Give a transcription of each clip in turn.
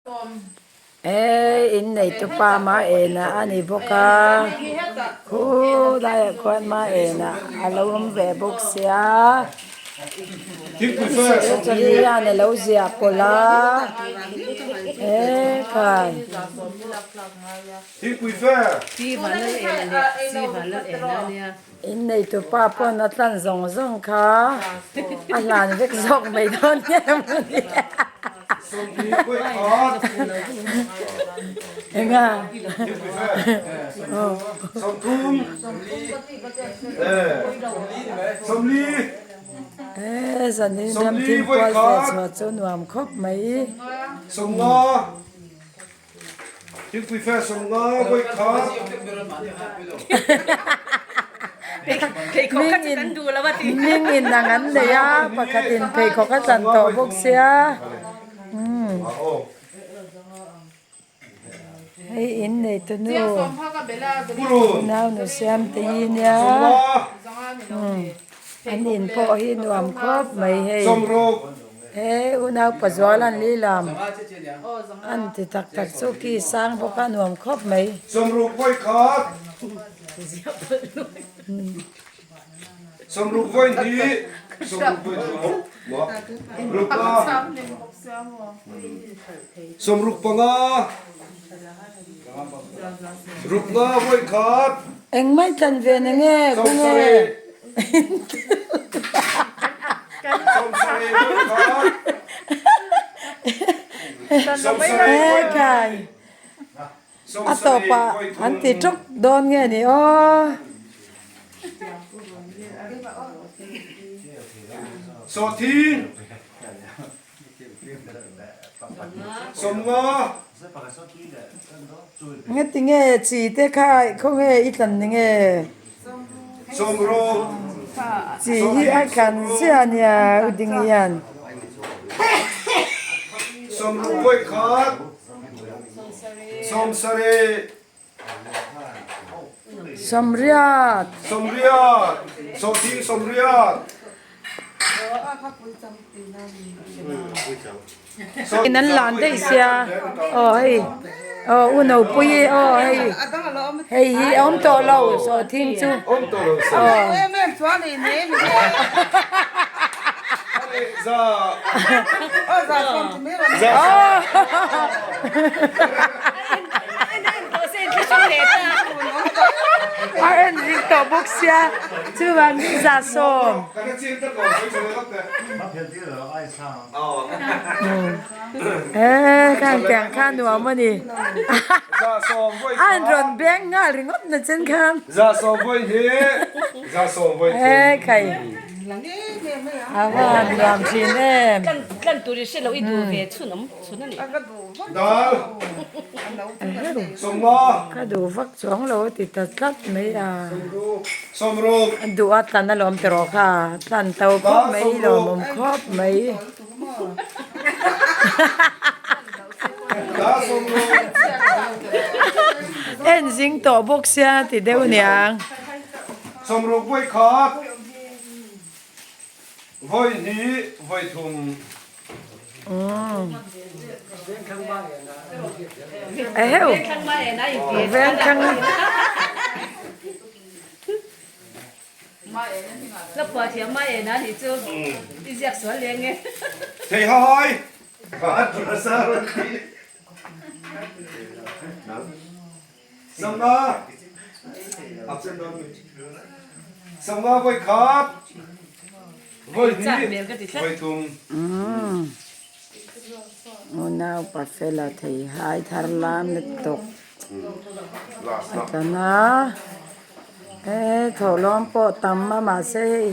He in neitu pa Maena a ni bawk a, khulaiah khuan Maena a lo awm ve bawk sia, secretary hian a lo ziah pawlh a, he khai. In neitu pa pawn a tlan zawng zawng kha a hlan vek zawk mai dawn nge maw ni. Enga? He zanin ram thingpual ve chhuah chu nuam khawp mai. Ming in ang an nei a, pakhatin pheikhawk a tlan tawh bawk sia. Hei in neitu nu nau nu siam te hi nia an in pawh hi nuam khawp mai hei. He unau pazual an li lam an ti tak tak chu ki sang bawk a nuam khawp mai. Sawmruk vawi khat Sawmruk vawi hnih Sawmruk vawi thum Ruk nga Sawmruk panga Ruk nga vawi khat. Engmah i tlan ve na nge khawnge? Hekai a tawpah an ti ṭawk dawn nge ni aw. Ngati nge chi te kha khawnge i tlan ni nge? Chi hi a tlan chiah a nia u ding hian. Sawmriat. Sawmriat. Sawhthing sawmriat. In an lan daih sia aw hei aw u nopui hi aw hei hei hi a awm tawh lo sawhthing chu aw. A en ring tawh bawk sia chuvang in za sawm. Eee kha tiang kha nuam a ni. A rawn beng nghal ringawt na chen khan. Eee khai. A van nuam thin em. Ka duh vak chuang lo a ti ta tlat mai a. Duh a tlan alawm ti rawh kha tlan to khawp mai lawmawm khawp mai. En zing tawh bawk sia ti deuh niang. Vawi hnih, vawi thum. Eheu. Vengthlang. Thei ha hai. Sangha. Sangha voi khat. Voi hnih, voi thum. Unau Pafela thei hai thar lam lutuk a tlan a, he thawhlawm pawh tam a mahse hei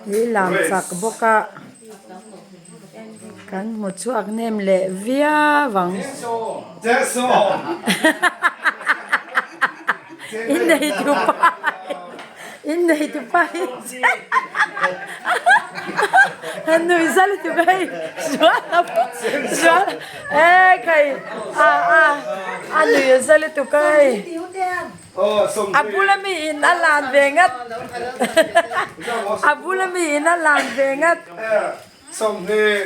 hi lam chak bawk a. Kan hmu chhuak hnem leh viau ang. Innei tu pa innei tu pa hi nui zal tu hei zual zual e khai a a a nui zal tu kai. A bula mi in a lan ve ngat. A bula mi in a lan ve ngat. Sawmhnih.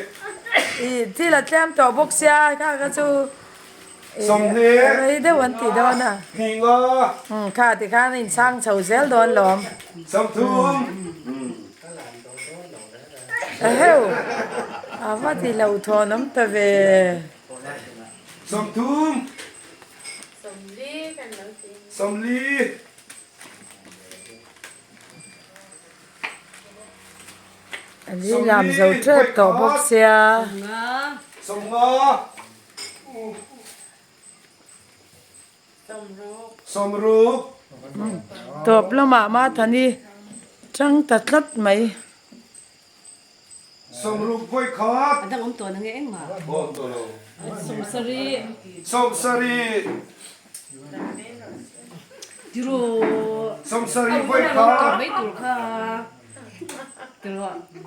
I thil a tlem tawh bawk sia kha kha chu rei deuh an tih dawn a. Kha tikhan a inchhang chho zel dawn lawm. Eheu a va ti lo thawn awm ta ve. A lihlam zo tep tawh bawk sia. Tawp lamah Mathani tang ta tlat mai.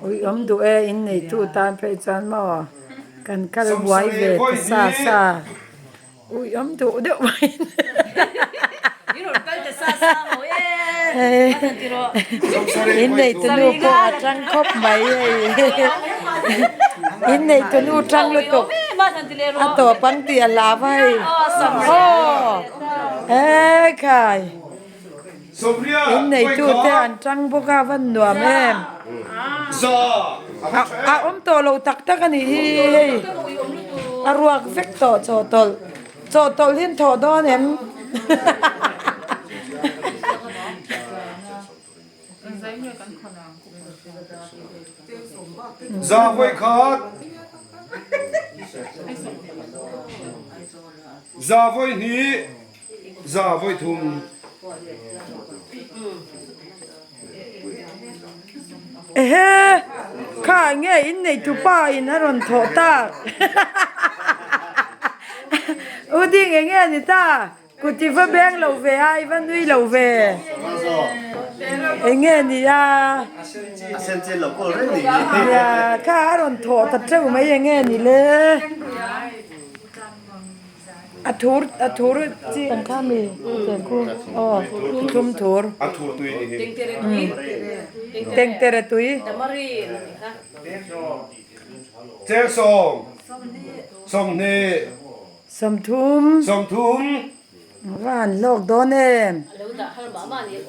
Ui awm duh e in neitu tan phei chuan maw kan kal buai ve ta sa sa. Ui awm duh deuh mai. In neihtunu pawh a tang khawp mai hei. In neihtunu tang lutuk a tawp ang tih a hlau a hei. Aw ekhai in neihtute an tang bawk a van nuam em. A awm tawh lo tak tak a nih hi hei a ruak vek tawh chawhtawlh chawhtawlh hi an thawh dawn em Ehe! Kha nge in neitu pa in a rawn thawh tak? U ding eng nge ni ta? Kut i va beng lo ve a, i va nui lo ve. Eng nge ni a? Nia, kha a rawn thawh ta teuh mai eng nge ni le? A thur a thur chi ang kha mi chengku aw thum thur A thur tui ni hi. Tengtere tui. Chengsawm 20 30 30 Va han hlawk dawn em?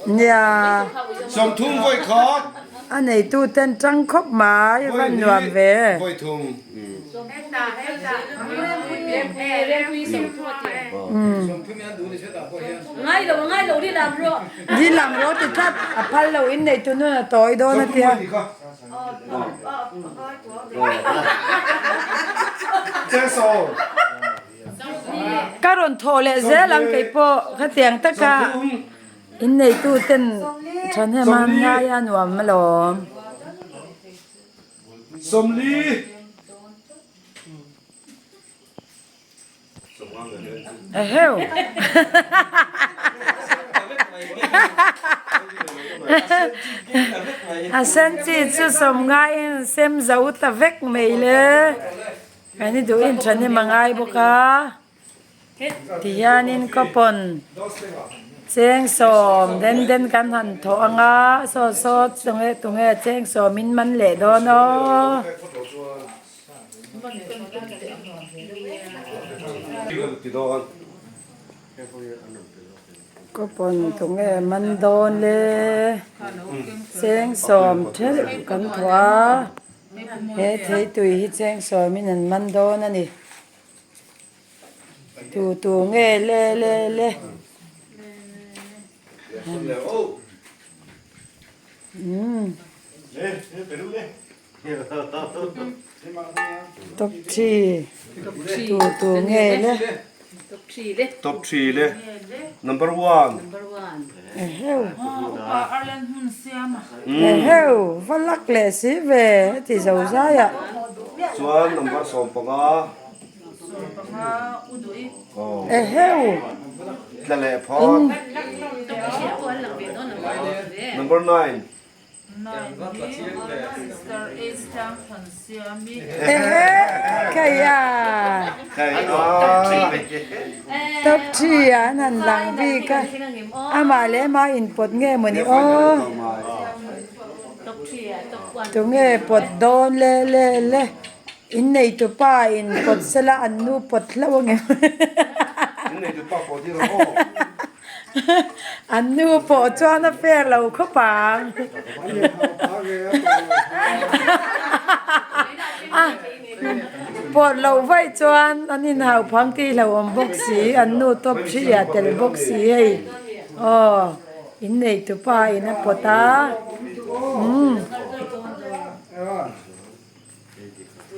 Nia. 30 vawi khat. A neitu ten tang khawp mai a van nuam ve. Vawi thum. Di lam rawh ti tlat a phal lo in neitu nun a tawi dawn a tia. Ka rawn thawh leh zel ang kei pawh khatiang taka inneitu ten thahnem a ngai a nuam alawm. Eheu. A sen chi chu sawmngaiin sem zo ta vek mai le. Kan i duh in thahnem a ngai bawk a, tihianin coupon cheng sawm den den kan han thawh ang a, saw saw tunge tunge cheng sawm in man leh dawn aw. Coupon tunge man dawn le, cheng sawm thelh kan thawh a. He theitui hi cheng sawmin an man dawn a ni. Tu tu nge le le le. Umm. Top 3 tu tu nge le. Top 3 le. Number 1. Eheu. Eheu, va lak leh si ve heti zo zai ah. Chuan number 15. Eheu. Tla leh phawt. Number 9. Ehe kei a top 3 ah an han lang bik a amah leh amah inpawt nge mawni aw tunge pawt dawn le le le. In neitu pa in pawt sela an nu pawt hlauh ang em? In neitu pa pawh dil ang aw. An nu pawh chuan a fair lo khawp ang. A pawt loh vaih chuan an inhau phang tih hlauhawm bawk si, an nu top hri a tel bawk si hei. Aw, in neitu pa in a pawt a. Umm.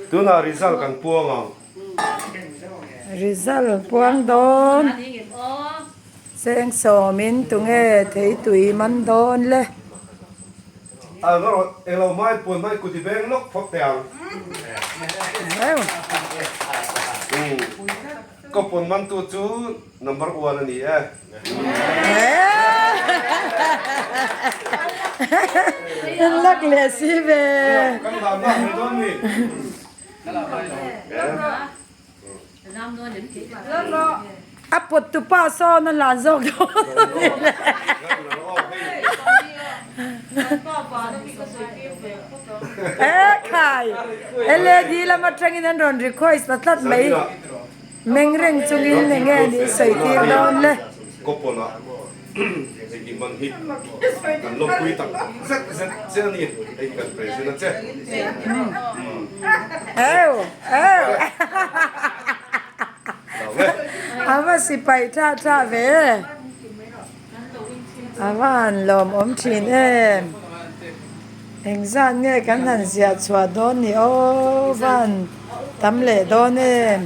Tunah result kan puang ang. Result puang dawn. Cheng sawmin tunge theitui man dawn le. A va rawh englo hmai puan hmai kut i beng lawk phawt teh ang. Ka puan mantu chu number one a ni e. En lak leh si ve. Kan hlau hna mai dawn mi. A pawt tu pa sawn a lan zawk dawn a ni le. E khai LAD lam atangin an rawn request ta tlat mai. Meng reng chungin eng nge nih sawi tir dawn le. Kawpawn ah hei hi man hi kan lawmpui tak zet zet che a ni, hei hi kan present a che. Eu eu A va sipai tha tha ve. A va han lawmawm thin em. Engzat nge kan han ziah chhuah dawn ni aw van tam leh dawn em.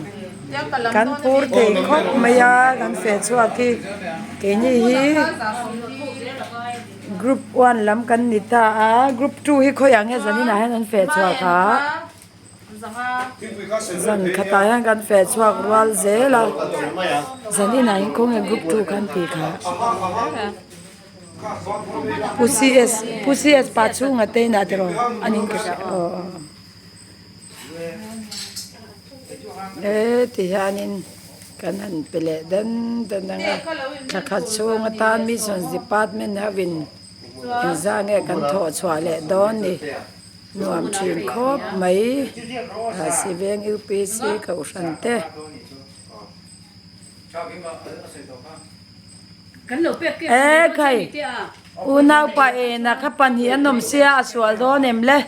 Kan phur thei khawp mai a kan feh chhuak hi keini hi group one lam kan ni ta a group two hi khawiah nge zaninah hian an feh chhuak a. Zan khatah hian kan feh chhuak rual zel a, zan inah hian khawnge group 2 khan tih kha Pu CS Pu CS pa chhunga te inah tiraw a ning ka hria aw aw e ti hianin kan han pe leh dan dan ang a thla khat chhung atan missions department ho in engzah nge kan thawh chhuah leh dawn ni. Nuam thin khawp mai Siveng UPC kohhran te. E khai unau pa ena kha pahnih an awm sia a sual dawn em le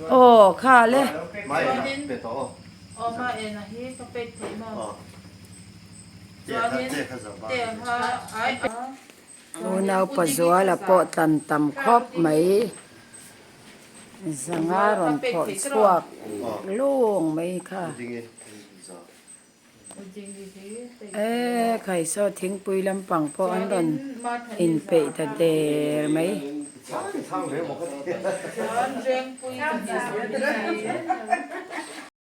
aw kha le. Unau pa zuala pawh tlan tam khawp mai. Zanga rawn phawrh chhuak lung mai kha. E khai saw thingpui lampang pawh an rawn inpeih ta der mai.